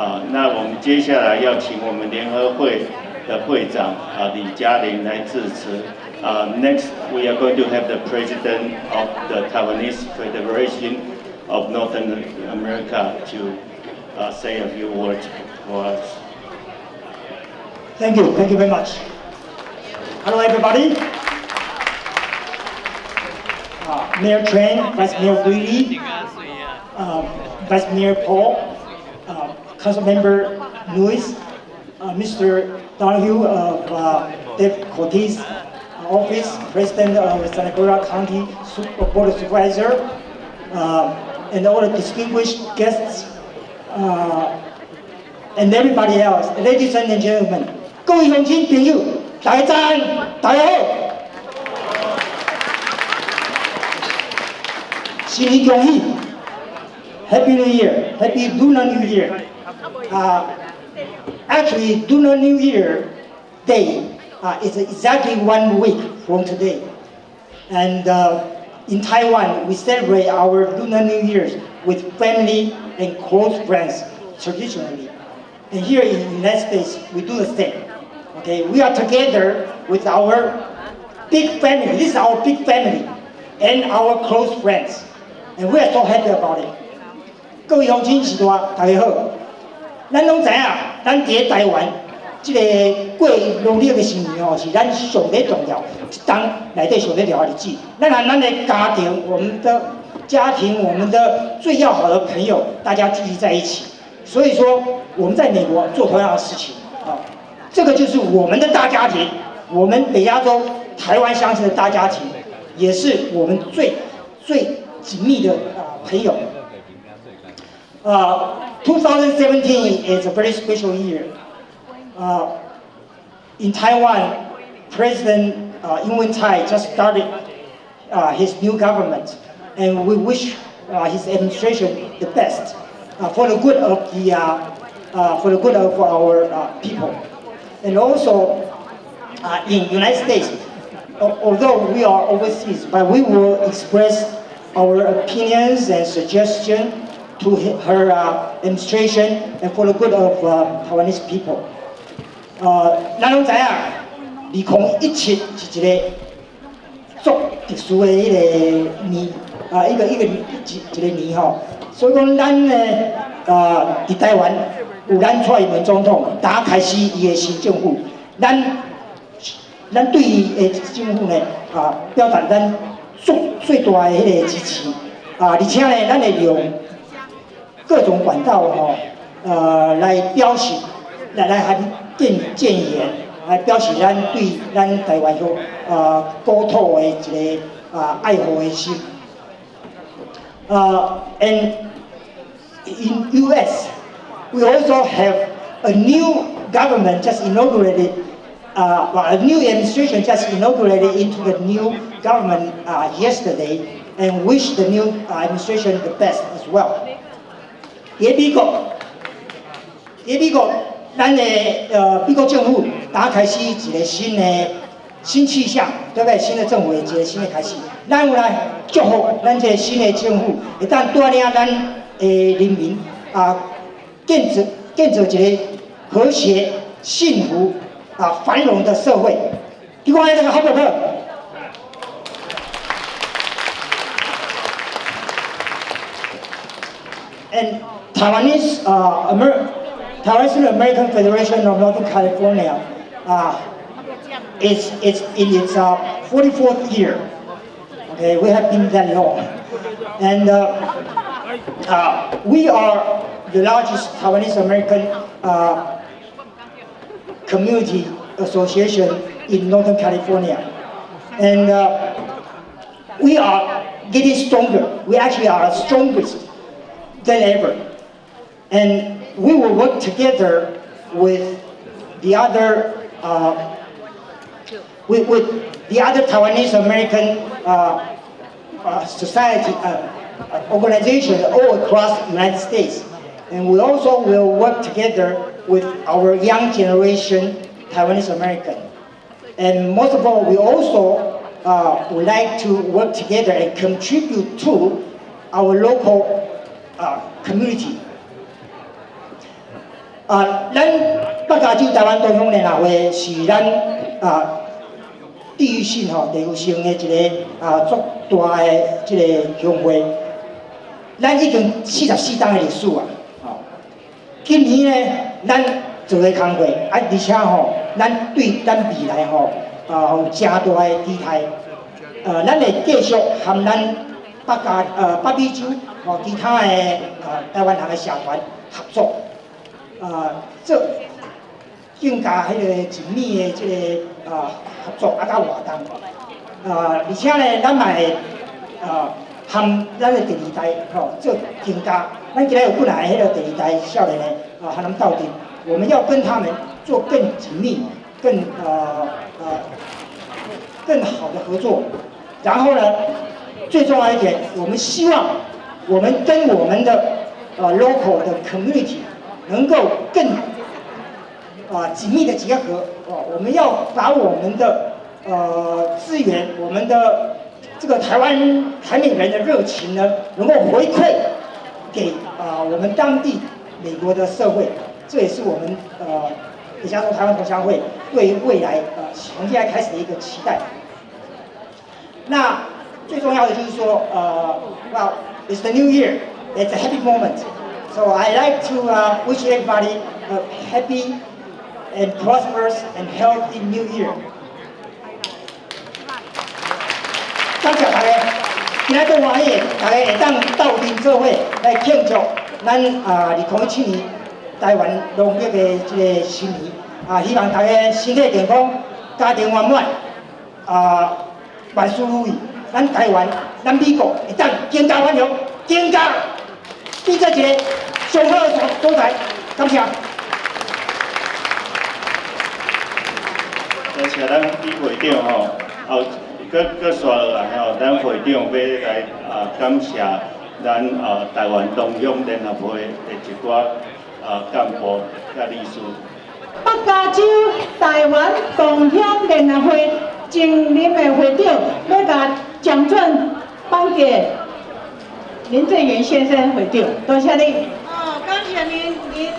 啊，那我們接下來要請我們聯合會的會長啊李嘉玲來致辭。Next, we are going to have the president of the Taiwanese Federation of Northern America to say a few words for us. Thank you. Thank you very much. Hello, everybody. Mayor Chen, Vice Mayor Willie, Vice Mayor Paul, Council Member Lewis, Mr. Donahue of Dave Cortese Office, President of Santa Clara County Board of Supervisor, and all the distinguished guests, and everybody else, ladies and gentlemen, 各位鄉親朋友，大家早安，大家好，新年恭喜，Happy New Year, Happy Lunar New Year. Actually, Lunar New Year Day is exactly one week from today. And in Taiwan, we celebrate our Lunar New Year's with family and close friends traditionally. And here in the United States, we do the same. Okay, we are together with our big family. This is our big family and our close friends. And we are so happy about it. 各位鄉親序大，大家好。咱攏知影，咱佇咧台灣，這个過農曆的新年吼，是咱上咧重要一冬內底上咧重要的日子。咱和咱的家庭、我們的家庭、我們的最要好的朋友，大家聚集在一起。所以說，我們在美國做同樣的事情啊，這個就是我們的大家庭，我們北加州台灣鄉親的大家庭，也是我們最最緊密的啊朋友。2017 is a very special year. In Taiwan, President Ing-wen Tsai just started his new government, and we wish his administration the best for the good of our people. And also in United States, although we are overseas, but we will express our opinions and suggestions to her administration and for the good of Taiwanese people. 咱攏知影，2017是一个足特殊的一个年啊，一個一個一一個年吼。所以講，咱呢啊，佇台灣有咱蔡英文總統，打開始伊的新政府，咱對伊的政府呢啊，表達咱足最大的彼個支持啊，而且呢，咱會用各種管道吼，來表示，來來含建建言，來表示咱對咱台灣鄉國土的一個啊愛護的心。And in U.S., we also have a new government just inaugurated, well, a new administration just inaugurated into the new government yesterday, and wish the new administration the best as well. 佇美國，佇美國，咱的美國政府打開始一個新的新氣象，對不對？新的政府的一個新的開始。咱有來祝福咱這個新的政府，會當帶領咱的人民啊，建造一個和諧、幸福啊、繁榮的社會。你看這個好不好？And Taiwanese American Federation of Northern California is in its 44th year. Okay, we have been that long. And we are the largest Taiwanese American community association in Northern California. And we are getting stronger. We actually are strongest than ever. And we will work together with the other Taiwanese American society organizations all across the United States. And we also will work together with our young generation Taiwanese American. And most of all, we also would like to work together and contribute to our local community. 啊，咱北加州台灣同鄉聯合會是咱地域性吼，地區性的一个足大的這个鄉會。咱已經44冬的歷史啊！吼，今年呢，咱做个工課，而且吼，咱對咱未來吼，有誠大的期待。咱會繼續和咱北美洲吼其他的台灣人的社團合作，做更加彼個緊密的這个合作啊，佮活動。而且呢，咱嘛會和咱的第二代吼做更加，咱今仔有幾若个彼個第二代少年的和咱鬥陣，我們要跟他們做更緊密、更好的合作。然後呢，最重要一點，我們希望我們跟我們的local 的 community 能夠更緊密的結合哦。我們要把我們的資源，我們的這個台灣台美人的熱情呢，能夠回饋給我們當地美國的社會，這也是我們北加州台灣同鄉會對於未來從現在開始的一個期待。那最重要的就是說，well, it's the new year, it's a happy moment. So I like to wish everybody a happy and prosperous and healthy new year. 感謝大家，今仔足歡喜，大家會當鬥陣做伙來慶祝咱2017年台灣農曆的這个新年啊！希望大家身體健康，家庭圓滿，萬事如意。咱台灣、咱美國會當更加繁榮，更加變做一個上好的所在。感謝。多謝咱李會長吼，後閣閣紲落來吼，咱會長欲來感謝咱台灣同鄉聯合會的一寡幹部佮理事。北加州台灣同鄉聯合會前任的會長，欲共獎狀頒給林正元先生會長，多謝你。哦，感謝您林